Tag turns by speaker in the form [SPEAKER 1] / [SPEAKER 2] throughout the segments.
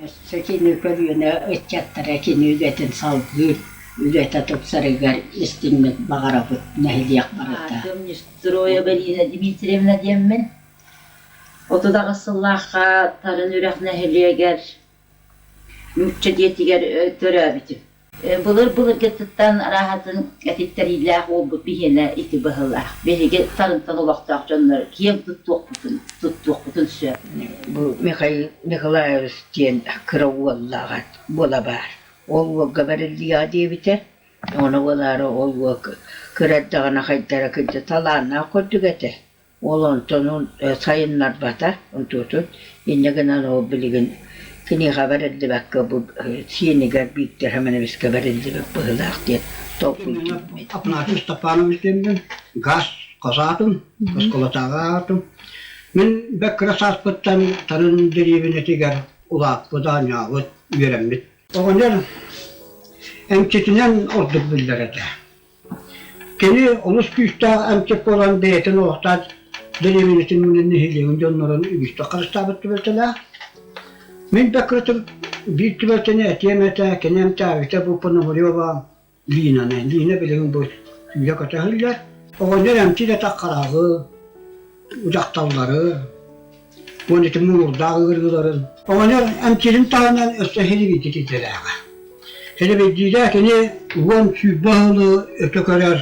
[SPEAKER 1] Өссө кини көлүөнэ ыччаттара кини үлэтин салгыыр, үлэтэ тупсарыгар истиҥник баҕарабыт нэһилиэк барыта.
[SPEAKER 2] Аатым Нестроева Лина Дмитриевна диэммин. 38 сыллаахха Тарын үрэх нэһилиэгэр нуучча дьиэтигэр төрөөбүтүм. Былыр-былыргытыттан арааһатын этиттэриилээх уолбут биһиэнэ ити быһыылаах. Биһиги Тарынтан олохтоох дьоннор киэҥ туттуохпутун, туттуохпутун сөп.
[SPEAKER 1] Бу Михаил Николаевич диэн кыра уоллааҕа буола баар. Ол уолга бэриллиэҕэ диэбитэ. Ону буолаары ол уол кыра эрдэҕинэ хайдара кырдьа талааннаах курдук этэ. Ол онтон сайыннарбата, онтуотун инньэ гынан ол билигин киниэхэ бэриллибэккэ бу сиэнигэр Бииктэр Семеновичка бэриллибит быһыылаах диэн толкуйдуубун.
[SPEAKER 3] Афанасий Степанович диэммин, газ хосаатым, оскуолатааҕы аатым. Мин бэрт кыра сааспыттан Тарын дэриэбинэтигэр улааппыт, оонньообут, үөрэммит. Оҕонньор эмчитинэн ордук биллэр этэ. Кини олус күүстээх эмчит буолан бэйэтин олохтоох дэриэбинэтин уонна нэһилиэгин дьоннорун үгүстүк харыстаабыт түбэлтэлээх. Мин да кыратык биир түбэлтэни этиэм этэ, кини эмтээбитэ бу Пономарева Линаны. Лина билигин бу сүүрэ-көтө сылдьар. Оҕонньор эмчит этэ хараҕы, дьахталлары уонна ити муҥурдаах ыарыыларын. Оҕонньор эмчитин таһынан өссө хилибийдик идэлээҕэ. Хилибийдиирэ кини 10-20 сылы өтө көрөр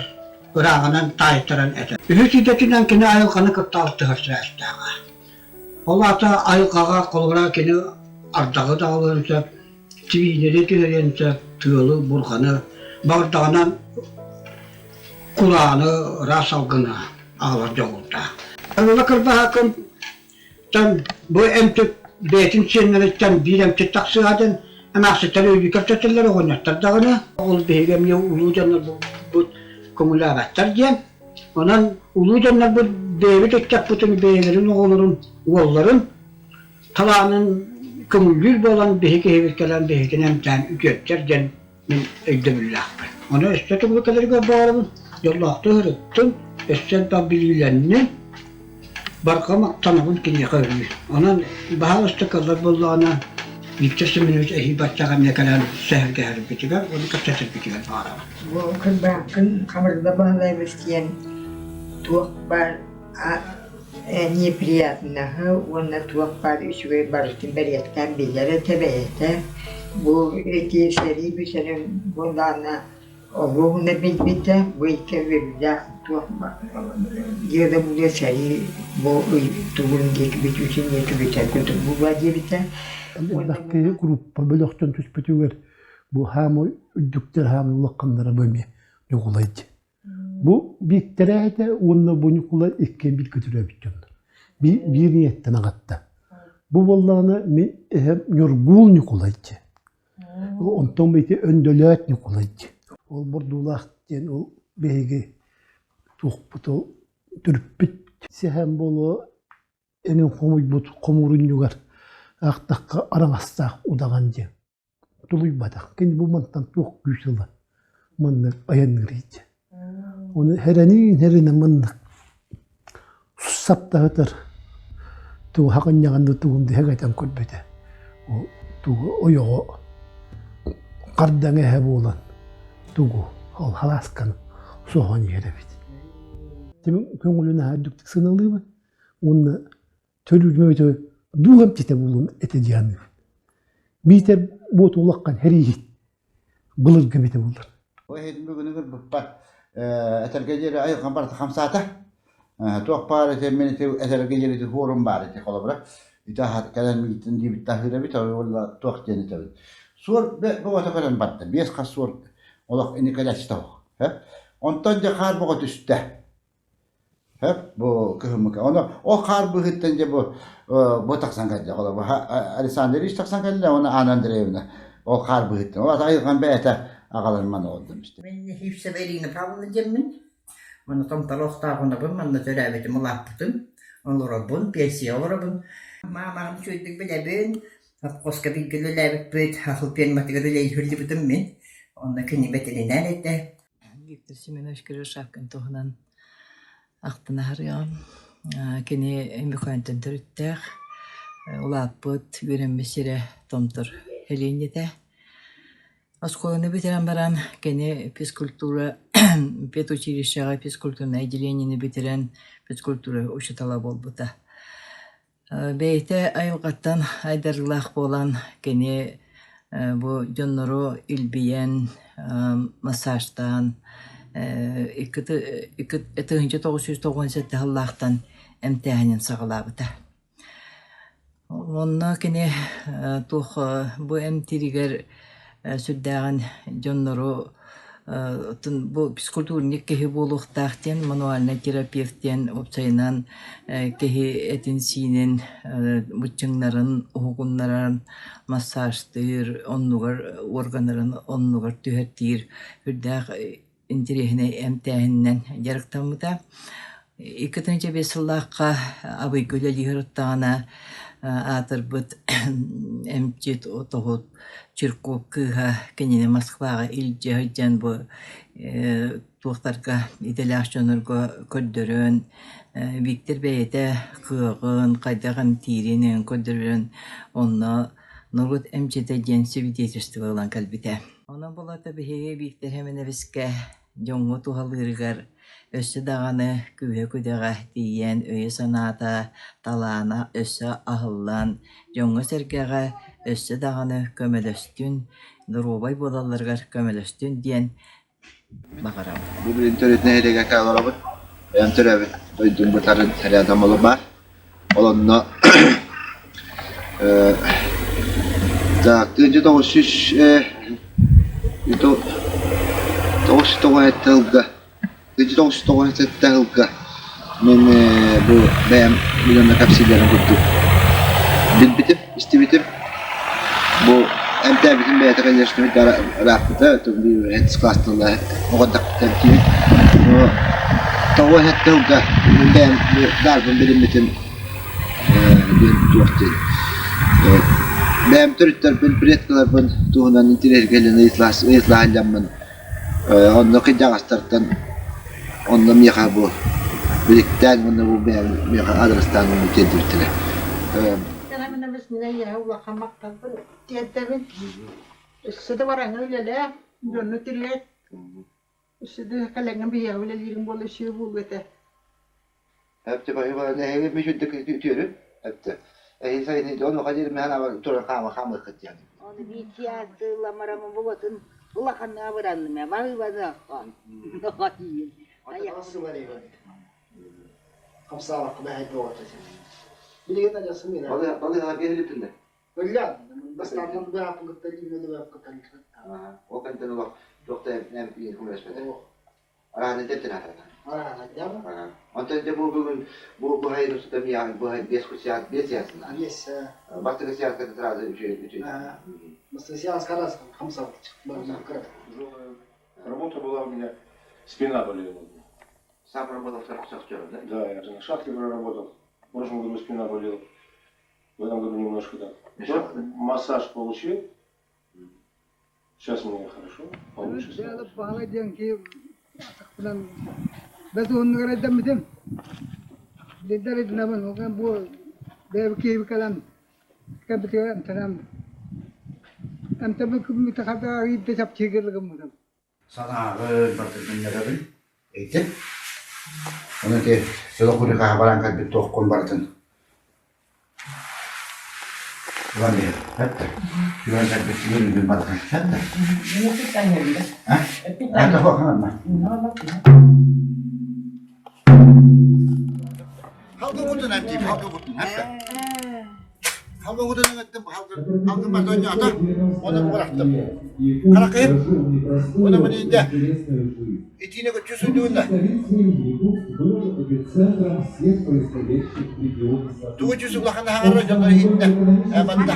[SPEAKER 3] ырааҕынан таайтаран этэ. Үһүс идэтинэн кини айылҕаны кытта алтыһар сибээстээҕэ. Ол аата айылҕаҕа холобура кини ардаҕы даҕалыан сөп, тибиилэри түһэриэн сөп, тыалы, бурҕаны, баҕардаҕынан кулааны ыраас салгыны аҕалар дьоҕурдаах. Ыла кырбаһакын бу эмчит бэйэтин сиэннэриттэн биир эмчит тахсыаҕа диэн эмээхситтэр өйүү кэпсэтэллэр оҕонньоттор даҕаны. Ол биһиги эмиэ улуу дьоннорбут көҥүлээбэттэр диэн. Онон улуу дьоннорбут бэйэбит ыччаппытын, бэйэлэрин оҕолорун, уолларын талаанын көҥүллүүр буолан биһи киһибит кэлэн биһигини эмтээн үтүөттэр диэн мин өйдөбүллээхпин. Ону өссө төгүл кэлэригэр баҕарабын, дьоллоохтук сырыттын, өссө элбэх билиилэннин, барҕа махтанабын киниэхэ өрүү. Онон баһаалыста кыллар буоллаҕына, Виктор Семенович эһии баччаҕа эмиэ кэлэн сэһэргэһэрбитигэр уонна кэпсэтэрбитигэр баҕарабын.
[SPEAKER 4] Бу кырбааккын Хамырда Баһылайбыс диэн туох баар неприятноһы уонна туох баар үчүгэй барытын бэриэттээн билэр этэ бэйэтэ. Бу ити сэрии бүтэрин буоллаҕына олуһуна билбитэ, бу икки үөрүүлээх туох дьыала буолуо сэрии бу ый тугун диэки бүтүүтүн диэки бүтэр курдук буолуо диэбитэ.
[SPEAKER 5] Элбэх киһи группа бөлөхтөн түспүтүгэр бу хаамай үрдүктэр хаамай улаханнара бу эмиэ Ньукулай дии. Бу Бииктэрэ этэ уонна бу Ньукулай иккиэн бииргэ төрөөбүт дьоннор. Биир ийэттэн аҕатта. Бу буоллаҕына мин эһэм Ньургуул Ньукулай дии. Онтон ити Өндөлөөт Ньукулай дии. Ол Бордуулаах диэн ол биһиги туохпут ол төрүппүт сэһэн буолуо эҥин хомуйбут хомуурунньугар аахтахха араҥастаах удаҕан диэн тулуйбатах. Кини бу мантан туох күүс ыла маннык айанныырый диэн. Ону хэрэниин хэринэ маннык саптаһытар тугу хаҕынньаҕын да тугун да хэгэтэн көрбүтэ. Ол тугу ойоҕо хардаҥ эһэ буолан тугу ол халаасканы соһон иһэр эбит. Тимин көҥүлүн аһа үрдүктүк сыналыыбын уонна төрүүрүм эбитэ дууһам титэ буолуом этэ дии саныыбын. Биитэр буоту улаххан хэрииһит былыргы эбитэ буоллар.
[SPEAKER 6] Ол иһин бүгүнү кырбыппар этэргэ диэри айылҕам барыта хамсаата. Туох баар ити мин ити этэргэ диэри ити хуорум баар ити холобура. Ити кэлэн миигиттэн диэбит таһыыр эбит, ол туох диэн этэбин. Суор бөҕөтө көрөн барда, биэс хас суор олох инникэлээччитэ суох. Онтон дьэ хаар бөҕө түстэ. Сөп, бу кыһыммыка. Ону ол хаар быыһыттан дьэ бу бу тахсан кэллэ. Холобур, Александр Ильич тахсан кэллэ, уонна Анна Андреевна ол хаар быыһыттан. Ол айылҕам бэйэтэ аҕаларын маны олордум истэ.
[SPEAKER 7] Мин Ефимцева Ирина Павловна диэммин. Манна Томтороохтооҕунабын, манна төрөөбүтүм, улааппытым. Олоробун, пенсия олоробун. Маамаҕын үчүгэйдик билэбин. Совхозка бииргэ үлэлээбиппит, Ахыл пиэрмэтигэр үлэлиирбитим мин. Онно кини бэтэринээр этэ.
[SPEAKER 8] Виктор Семенович Кривошапкин туһунан ахтан аһарыаҕым. Кини Өймөкөөнтөн төрүттээх. Улааппыт, үөрэммит сирэ Томтор сэлиэнньэтэ. Оскуоланы бүтэрэн баран кини физкультура педучилищеҕа физкультурнай отделениены бүтэрэн физкультура учуутала буолбута. Бэйэтэ айылҕаттан айдарыылаах буолан кини бу дьоннору илбийэн, массажтаан 1997 сыллаахтан эмтээһинин саҕалаабыта. Онно кини туох бу эмтииригэр сүрдээҕин дьоннору бу физкультурник киһи буолуохтаах диэн мануальнай терапевт диэн уопсайынан киһи этин-сиинин быччыҥнарын уһугуннаран массажтыыр, оннугар органнарын оннугар түһэртиир үрдээх интэриэһинэй эмтээһининэн дьарыктаммыта. 2005 сыллаахха Абыйга үлэлии сырыттаҕына аатырбыт эмчит отоһут Чирков кыыһа кинини Москваҕа илдьэ сылдьан бу туохтарга идэлээх дьоннорго көрдөрөн Виктор бэйэтэ кыаҕын хайдах эмтиирин көрдөрөн онно норуот эмчитэ диэн свидетельство ылан кэлбитэ. Онон булата биһиги Бииктэр Сэмэнэбискэ дьоҥҥо туһалыырыгар өссө даҕаны күүһэ-күдэҕэ тиийэн өйө-санаата, талаана өссө аһыллан, дьоҥҥо-сэргэҕэ өссө даҕаны көмөлөстүн, доруобай буолалларыгар көмөлөстүн диэн баҕарабын.
[SPEAKER 6] Бу билин төрүт нэһилиэгэ олоробут. Бэйэм төрөөбүт дойдум бытарын рядом баар. Ол онно так 1997 сылга 1997 сылга мин бу бэйэм билиэннэ кэпсииллэрин курдук билбитим, истибитим. Бу эмтээбитим бэйэтэ конечно ырааппыта, класстан оҕо эрдэхпиттэн эмтиибит. 97 сылга мин бэйэм даарбын билиммитим диэн туох диэн бэйэм төрүттэрбин, предкаларбын туһунан интэриэһиргэллэн ыйыталаһан Онно кырдьаҕастартан онно миэхэ бу биликтээн уонна бу бэйэм миэхэ адрестаан онно тиэрдибиттэрэ.
[SPEAKER 9] Мин эйиэхэ улахан махталбын тиэрдэбин. Өссө да бараҥҥа үлэлээ, дьону тириэт. Өссө да кэлэҥҥэ биһиэхэ үлэлиириҥ буолла үчүгэй буолуо этэ.
[SPEAKER 6] Эптэ баһыыбала нэһиги мүчүрдүк үтүөрүн эптэ. Эһи сайыны дьон оха диэри мэһэн аба туран хаама хаамыаххыт диэн.
[SPEAKER 1] Оны биитиаатыламарама бугатын улаханныга быранныма баһыыбаныахха.
[SPEAKER 10] Хамсаабакка бэһэй буолата. Билигин адьасым
[SPEAKER 6] Балыыһаларга иһилиптиннэр.
[SPEAKER 10] Өллө. Бастааннан быһааппын кытта илиимнэн быһааппын кытта.
[SPEAKER 6] Ол кэнтэн олох туох да эмп көмөлөспөтө. Онтон дьэ бу бүгүн бу быһайын устата быһай биэс сеанс биэс сеансына.
[SPEAKER 10] Биэс.
[SPEAKER 6] Бастакы сеанска сразу үчүгэй үчүгэй.
[SPEAKER 10] Бастакы сеанска раз хамсабыт.
[SPEAKER 11] Работа была у меня, спина болела.
[SPEAKER 6] Сам работал шахтером, да?
[SPEAKER 11] Да, я же на шахте проработал. В прошлом году спина болела. В этом году немножко так. Массаж получил. Сейчас мне хорошо, получше стало.
[SPEAKER 10] Баһылай диэн киһи атахпынан бэс уһуннук эрэйдэммитим. Биирдэ эрэйдэнэбин, ол бу бэйэбит киһибит кэлэн кэлбитигэр эмтэнэн эмтэммит күммүт хата ыйда чэпчиир гыммытым.
[SPEAKER 6] Санааҕын барытын көннөрөбүн ыйтын. Ону ити село баран кэлбит туоххун барытын ылан иһэр. Эттэ. Сүгэн кэлбит үөрүүгүн барытын эттэ. Халгы кутун эмтиим, халгы кутун, эттэ. Халгы кутун эттим, халгы халгы матонньоото, оны бырахтым. Харакыйып, оны мынийде итине көччү суйдуунна. Тугу чүс улахан хаҥарра дьоннор иһиттэ. Манна.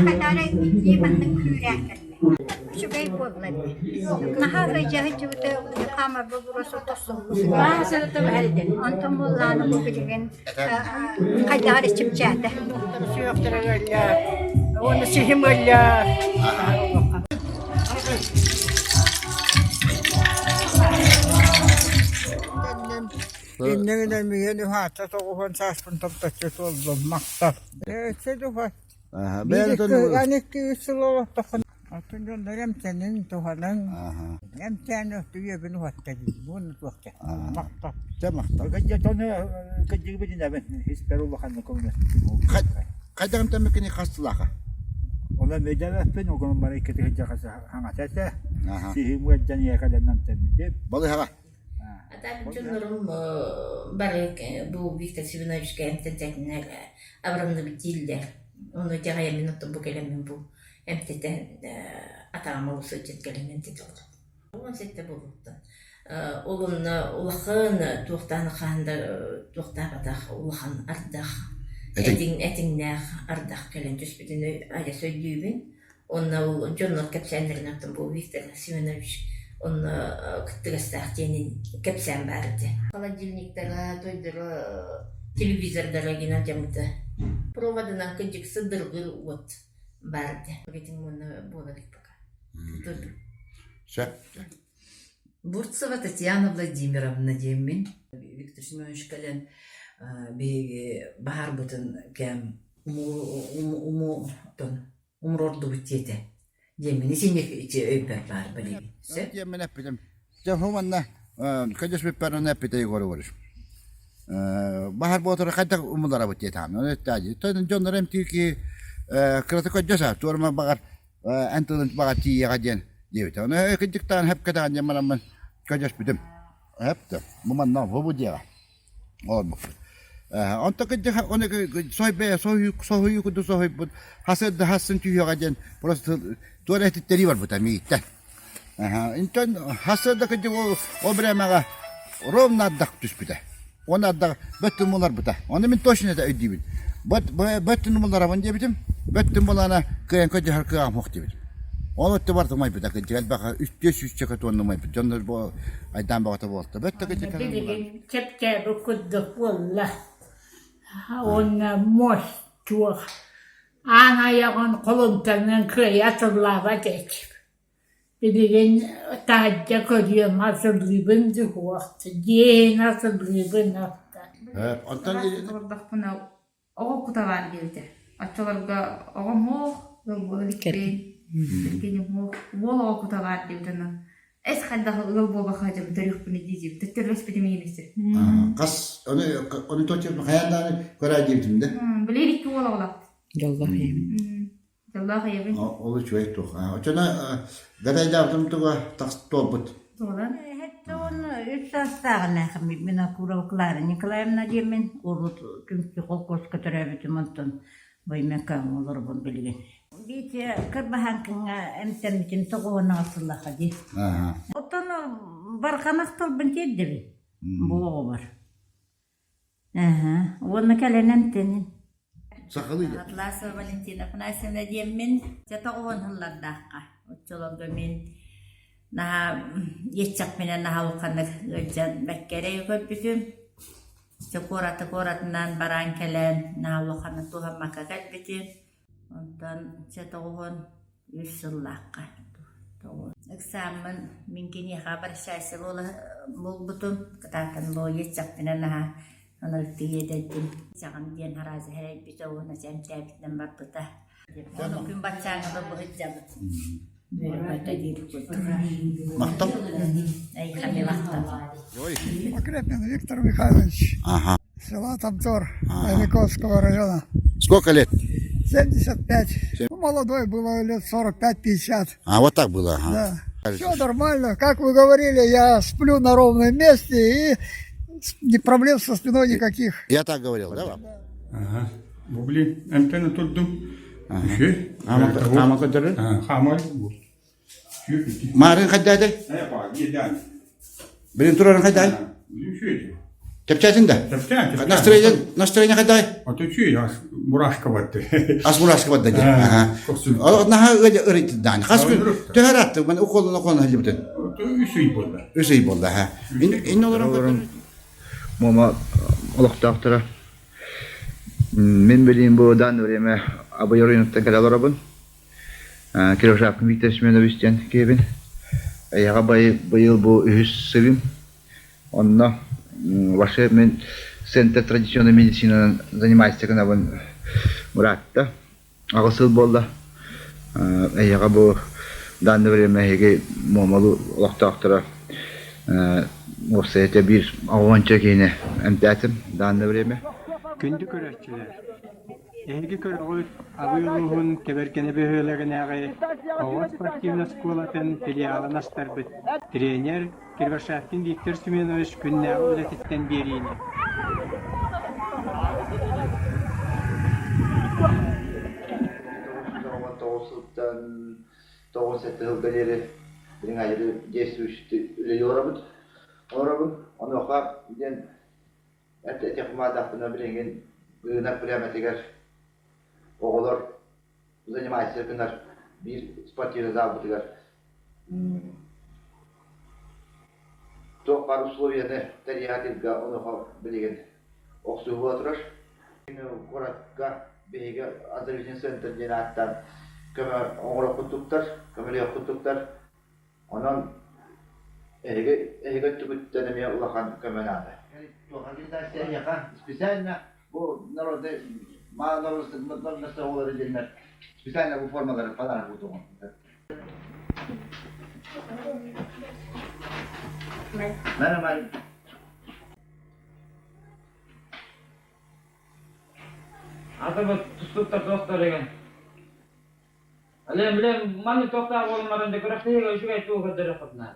[SPEAKER 12] Үчүгэй буолла дии. Наһаа ыалдьаһыччыбыта хаамарба буруоса Онтон буоллаҕына бу билигин хайдаҕар чэпчээтэ.
[SPEAKER 9] Сүһүөхтэрэ ыалльа, уонна сиһим ыалльа.
[SPEAKER 4] Иннигинэн миигин уһаата тоҕуһун сааспын томточчу туоллум махтал. Өссө да уһат. Биир икки үс сыл олохтоххуна Оттон дьоннор эмтэнин, туһанан, эмтээн өттүгүөбүн уһатта дии. Буонна туохта. Махтал.
[SPEAKER 6] Дьэ махтал.
[SPEAKER 13] Дьону кырдьыгыбытынабын испэр улаханнык көмөлөспүтүм.
[SPEAKER 6] Хайдах эмтэммиккиний хас сылааха?
[SPEAKER 13] Онон өйдөөбөппүн, огонун бары икки тыһыынча хаҥата этэ. Сиһим ыалдьан ийэкэлэн эмтэммитим.
[SPEAKER 6] Балыыһаҕа?
[SPEAKER 14] Атаабыт дьоннорум бары бу Виктор Семеновичка эмтэтэннэр абыранныбыт дииллэр. Ону итэҕэйэммин оттон бу кэлэммин бу эмтэтэн атаҕым олус сылдьан кэлэн эмтэтэ олоробун. 17 буолуохтан. Ол онно улахан туохтаан хаһан да туохтаабатах улахан ардах этиҥ этиҥнээх ардах кэлэн түспүтүн адьас өйдүүбүн. Онно ол дьоннор кэпсээннэрин оттон бу Виктор Семенович онно кыттыгастаах диэнин кэпсээн баар этэ. Холодильниктара, тойдоро, телевизордара гин алдьаммыта. Проводынан кырдьык сыдыргыр уот баар этэ. Этиҥ уонна буола илик пока.
[SPEAKER 6] Сөп.
[SPEAKER 8] Бурцева Татьяна Владимировна диэммин. Виктор Семенович кэлэн биһиги баһаарбытын кэм уму умурордубут диэтэ. Диэммин исинник ити өйбөр баар билигин. Сөп?
[SPEAKER 6] Диэммин эппитим. Дьэ, манна көдьөспүппэр онно эппитэ Егор Егорович. Баһар буотары хайдах умуларабыт диэтаҕым. Ону эттээдьи. Дьоннор эмтиир киһи кырата көдьөс аа, туорма баҕар эн тылын баҕар тиийиэҕэ диэн диэбитэ. Ону кырдьыктаан хэпкэтэҕин диэн бараммын көдьөспүтүм. Хэптэ. Бу манна бу диэҕэ. Олорбуппут. Онто кырдьык ону сой соһуйуу курдук соһуйбут хасыарда хассын түһүөҕэ диэн просто туора этиттэрии барбыта миигиттэн. Интон хасыарда кырдьык ол бириэмэҕэ ровно ардах түспүтэ. Уонна ардах бөттүн буларбыта. Ону мин точно это өйдүүбүн. Бөттүн буларабын диэбитим. Бөттүн булана кыайан көрдөһөр кыаҕым суох диэбитим. Ол өттө барыта умайбыта кырдьык элбэх үстүө сүүсчэкэ туонна умайбыт. Дьоннор бу айдаан бөҕөтө буолта. Бөттө кырдьык
[SPEAKER 15] Билигин чэпчээбит курдук буолла. Уонна муос туох аан айаҕын холумтанынан кыайа атыллаабат этим. Билигин таһырдьа көрүөм атыллыыбын дьуһуох, дьиэ иһин атыллыыбын оттон.
[SPEAKER 6] Онтон
[SPEAKER 16] Олордохпуна оҕо куталаан диэбитэ. Оччолорго оҕом уох, ыал буола иликпин, кэргэним уох, уол оҕо куталаан диэбитэ онно эс хайдах ыал буолбакка дьон төрүөхпүнүй дии диэбит. Төттөрүлэспитим иһин
[SPEAKER 6] Хас ону ону точно хайаан даҕаны көрөө диэбитим да.
[SPEAKER 16] Билигин икки уол оҕолоохпут.
[SPEAKER 8] Дьоллоох ийэбин.
[SPEAKER 16] Дьоллоох ийэбин.
[SPEAKER 6] Ол үчүгэй туох. Оччоно гадайдаабытым туга тахс туолбут.
[SPEAKER 16] Туолан.
[SPEAKER 17] Үс саастааҕына Винокурова Клара Николаевна диэммин урут Түмсүү холкуоска төрөөбүтүм онтон Воймекка олоробун билигин. Биитэ кырбаһааҥкыҥҥа эмтэммитим тоҕуһунаҕа сыллаха дии. Оттон барҕанах тылбын тиэрдэбин бу оҕобор. Эһэ, уонна кэлэн эмтэнин.
[SPEAKER 6] Сахалыы
[SPEAKER 18] Атласова Валентина Афанасьевна диэммин дьэ тоҕуһун сыллардаахха. Оччолорго мин наһаа иэччэхпинэ наһаа улаханнык ыалдьан бэккэ эрэйи көрбүтүм. Дьэ куораты куоратынан баран кэлэн наһаа улаханнык туһаммакка кэлбитим. Онтон чэ тоҕуһун үс сыллаахха Ыксааммын мин киниэхэ обращайся буола буолбутум. Кытаатан буойуоччахпына наһаа ынырыктыы иэдэйдим. Чаҕын диэн араас эрэйбитэ уонна эмтээбитинэн барбыта. Ону күн баччааҥҥа быһыддьабыт. Үөрбэтэ диир курдук.
[SPEAKER 6] Махтал.
[SPEAKER 18] Эйиэхэ эмиэ махтал.
[SPEAKER 10] Покрепин Виктор Михайлович.
[SPEAKER 6] Ага.
[SPEAKER 10] Села Тамтор, Новиковского района.
[SPEAKER 6] Сколько лет?
[SPEAKER 10] 75. Ну, молодой было, лет 45-50.
[SPEAKER 6] А, вот так было, ага.
[SPEAKER 10] Да. Все нормально. Как вы говорили, я сплю на ровном месте и не проблем со спиной никаких.
[SPEAKER 6] Я так говорил, да, вам?
[SPEAKER 19] Ага. Бу блин, эмтэн турдум. Үһү.
[SPEAKER 6] Хаама көрдөрөр?
[SPEAKER 19] Хаама.
[SPEAKER 6] Маарын хайдааты? Билин турарын хайдаай? Чэпчээтин да? Настроение, настроение хайдаай?
[SPEAKER 19] Мурашка барды.
[SPEAKER 6] Ас мурашка барды дии. Наһаа ырыйтыдаан. Хас күн төһөр атты? Мен уколун уколун халыбытын.
[SPEAKER 19] Үс ый буолла.
[SPEAKER 6] Үс ый буолла, ха. Ин олорон
[SPEAKER 20] Муома олохтоохторо Мин билигин бу данное время Абый оройуонуттан кэлэ олоробун. Кирожапкин Виктор Семенович диэн киһибин. Эйэҕэ быйыл бу үһүс сырыым. Онно вообще мин Центр традиционной медицинанан занимается гынабын быраатта. Аҕыс сыл буолла. Эйиэхэ бу данное время эһиги Муомалуу олохтоохторо уопсайа биир оҕончо киһини эмтээтим данное время.
[SPEAKER 21] Күндү көрөөччүлэр, эһиги көрөҕүт Абый улууһун Кэбэргэнэ бөһүөлэгинээҕи оҕо спортивнай оскуолатын филиалын астарбыт тренер Кривошапкин Виктор Семенович күннээҕи үлэтиттэн биэриини.
[SPEAKER 20] Тоҕус сылтан 97 сылга диэри билиҥ айылы действующий үлэлии олоробут. Олоробун. Онуоха диэн этиэх маатахпына билигин ырыынак бириэмэтигэр оҕолор занимайся гынар биир спортивный залбытыгар туох баар условияны тэрийэ онуоха билигин охсуһуу турар. Куоракка биһиги оздоровительный центр диэн ааттаан көмө оҥоруох курдуктар, көмөлөөх курдуктар. Онон эһиги эһиги өттүгүттэн эмиэ улахан көмө наада. Специально бу народный народный диэннэр специально бу формалары подарок буолуоҕун. Нормально.
[SPEAKER 22] Аты тустууктар туохтар деген. Ален билем маннык туохтаах буолумматын да күрэхтэһиигэ үчүгэй тугу көрдөрүөххүтүнэ.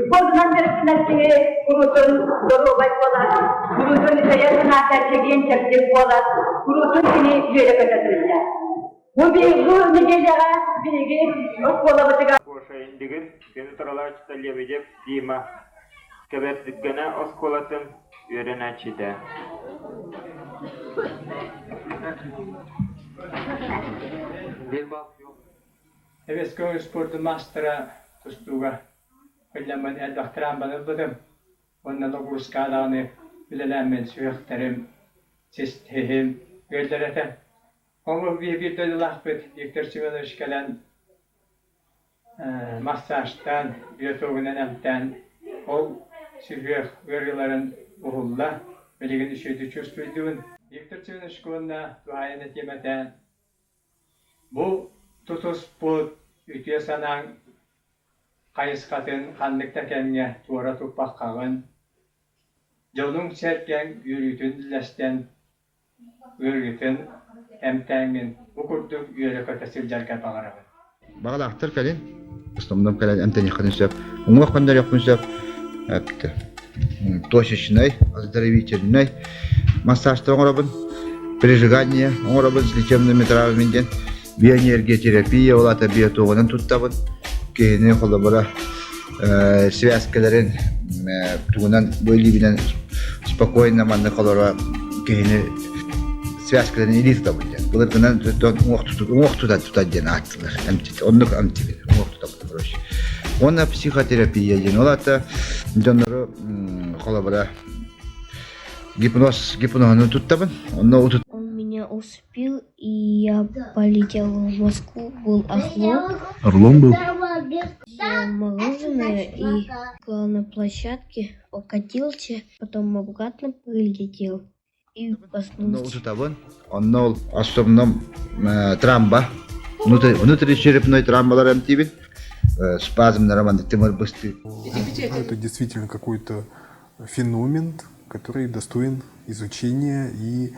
[SPEAKER 23] Спордунан дьарыктанар киһи куруутун доруобай буолар, куруутун үчүгэй санаата чэгиэн-чэбдик буолар, куруутун кини үөрэ-көтө сылдьар. Бу бу нэдиэлэҕэ биһиги оскуолабытыгар
[SPEAKER 24] Гоша Индигир, Генутаралааччыта Лебедев Дима, Кэбэрдигэнэ оскуолатын үөрэнээччитэ.
[SPEAKER 21] Эбэскэ спордун маастара тустууга ылламмын элбэх тыраамбаны ылбытым уонна нагрузка даҕаны үлэлээммин сүһүөхтэрим, сиһим ыалдьар этэ. Ол биир дойдулаахпыт Виктор Семенович кэлэн массажтаан, биотогунан эмтээн, ол сүһүөх ыарыыларын уһулла, билигин үчүгэйдик чувствуйдуун. Виктор Семенович уонна туһаайан этиэм этэ, бу тутуспут үтүө санааҥ хайысхатын ханнык да кэмҥэ туора туппаккаҕын, дьонуҥ-сэргэҥ үөрүүтүн үллэстэн ыарыытын эмтээҥҥин бу курдук үөрэ-көтө сылдьарга баҕарабын.
[SPEAKER 20] Баҕалаахтар кэлин, основном кэлэн эмтэниэххитин сөп, уҥуох көннөрүөхпүн сөп, точечнай, оздоровительнай массажтар оҥоробун, прижигание оҥоробун с лечебными травами диэн биоэнерготерапия ол аата биотогунан туттабын киһини холобура связкаларын тугунан бу илиибинэн спокойно маннык олоро киһини связкаларын илии тутабын диэн былыргынан уҥуох тутан тутар диэн ааттыылар оннук эмтибин уҥуох тутабын короче уонна психотерапия диэн ол аата дьоннору холобура гипноз гипноһунан туттабын онно утут
[SPEAKER 25] Он меня усыпил, и я полетел в Москву, был орлом.
[SPEAKER 5] Орлом был?
[SPEAKER 25] Съел мороженое и на площадке покатился, потом обратно прилетел и проснулся.
[SPEAKER 20] утутабын онно ол основном травма внутричерепной травмалар эмтиибин спазмнара маннык тымыр быстыы
[SPEAKER 26] Это действительно какой-то феномен, который достоин изучения и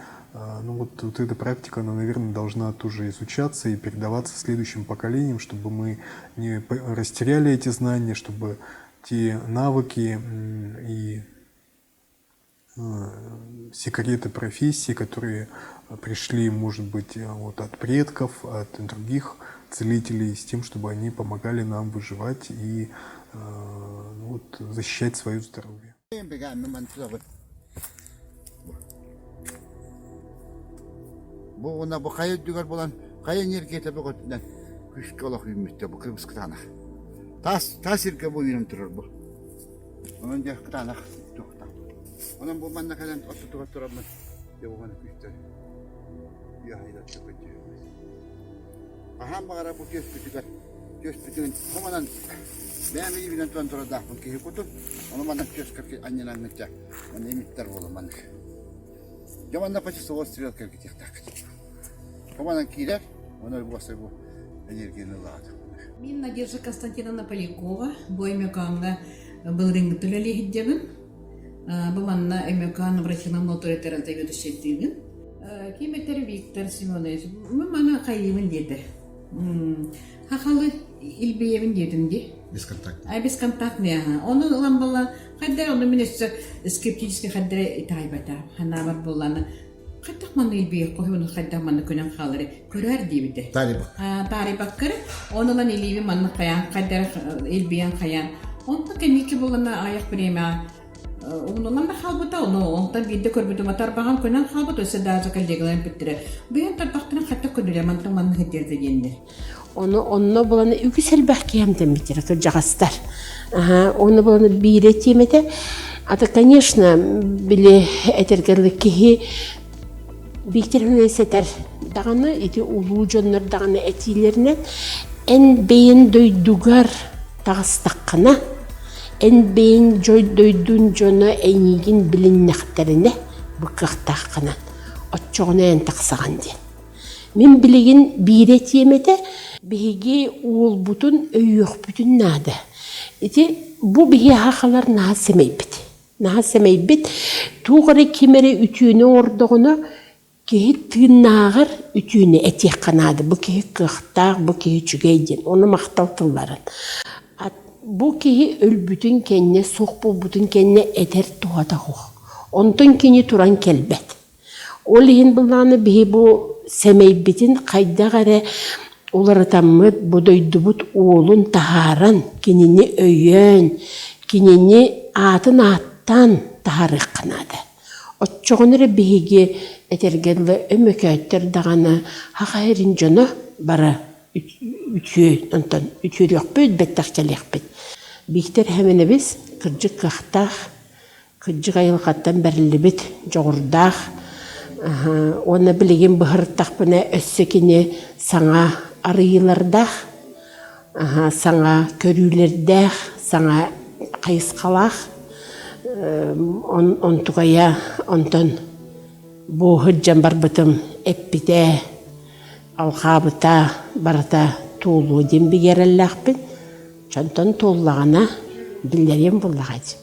[SPEAKER 26] ну вот, вот эта практика, она, наверное, должна тоже изучаться и передаваться следующим поколениям, чтобы мы не растеряли эти знания, чтобы те навыки и секреты профессии, которые пришли, может быть, вот от предков, от других целителей, с тем, чтобы они помогали нам выживать и ну, вот, защищать свое здоровье.
[SPEAKER 6] Бу уонна бу хайа үрдүгэр буолан хайа энергията бөҕөтүнэн күүскэ олох үүммүттэ бу кырбыс кытаанах. Таас таас сиргэ бу үүнэн турар бу. Онон дьэ кытаанах туохтаах. Онон бу манна кэлэн ортотугар тураммын дьэ бу маны күүстэр үөһэйдэр көтүөбүт. Хаһан баҕарар бу түөспүтүгэр түөспүтүн хомонон бэйэм илиибинэн туран турардаахпын киһи кутун ону манна түөскэ анньынаҥҥычча манна имиттэр буолан маннык. Дьэ манна по часовой стрелка кэтиэхтээххит. Хомонон киирэр, онон буоса бу энергияны ылаҕыт.
[SPEAKER 1] Мин Надежда Константиновна Полякова, бу Өймөкөөҥҥө былырыыҥҥыттан үлэлии сылдьабын. Бу манна Өймөкөөн врачевной амбулатория заведующайдыыбын. Ким этэр Виктор Семенович, мин маны хайыыбын диэтэ. Хахалы илбийэбин диэтим дии.
[SPEAKER 6] Бесконтактный.
[SPEAKER 1] А бесконтактный аха. Ону ылан буолла, хайдах ону мин өссө скептически хайдара итаайбата. Ханаабар буолланы хайдах манна илбийэх хоһуну хайдах манна көнөн хаалары көрөр диэбитэ. Таарыйбаккары. Ону ылан илиибин манна хайаан хайдара илбийэн хайаан. Онтон кэнники буоллана аҕыйах бириэмэҕэ Умнуллан да хаалбыта, ону онтон биирдэ көрбүтүм тарбаҕым көнөн хаалбыт, өссө даже коллегаларым бүттэрэ. Быйан тарбахтарын хатта көнүлэ, мантан манна сылдьарда диэннэр.
[SPEAKER 2] Ону онно булан үгүс элбэх киһи эмтэммиттэрэ кырдьаҕастар. Оны булан биирэ тиэмэтэ. Ата, конечно, били этэргэ киһи Биитэр сэтэр даҕаны ити улуу дьоннор даҕаны этиилэринэн эн бэйэн дойдугар таҕыстаххына, эн бэйэн дойдун дьоно эйиигин билиннэхтэринэ бу кыахтааххынан оччоҕуна эн тахсаҕын диэн. Мин билигин биирэ этиэм этэ, биһиги уолбутун өйүөхпүтүн наада. Ити бу биһи сахалар наһаа сэмэйбит. Наһаа сэмэйбит, туох эрэ ким эрэ үтүөнү оҥордоҕуна, киһи тыыннааҕар үтүөнү этиэххэ наада. Бу киһи кыахтаах, бу киһи үчүгэй диэн. Ону махтал тылларын. Бу киһи өлбүтүн кэннэ, суох буолбутун кэннэ этэр туһата суох. Онтон кини туран кэлбэт. Ол иһин былааны биһи бу сэмэйбитин хайдах эрэ уларытаммыт, бу дойдубут уолун таһааран, кинини өйөөн, кинини аатын ааттаан таһаарыахха наада. Оччоҕуна эрэ биһиги этэргэ дылы Өймөкөөттөр даҕаны саха сирин дьоно бары үтүө онтон үтүөрүөхпүт, бэттэх кэлиэхпит. Бииктэр Сэмэнэбис кырдьык кыахтаах Кырдьык айылҕаттан бэриллибит дьоҕурдаах уонна билигин быһыртахпына өссө кини саҥа арыйыылардаах, саҥа көрүүлэрдээх, саҥа хайысхалаах. Онтукайа онтон бу сылдьан барбытым эппитэ, алҕаабыта барыта туолуо диэн бигэ эрэллээхпин. Онтон туоллаҕына биллэриэм буоллаҕа дии.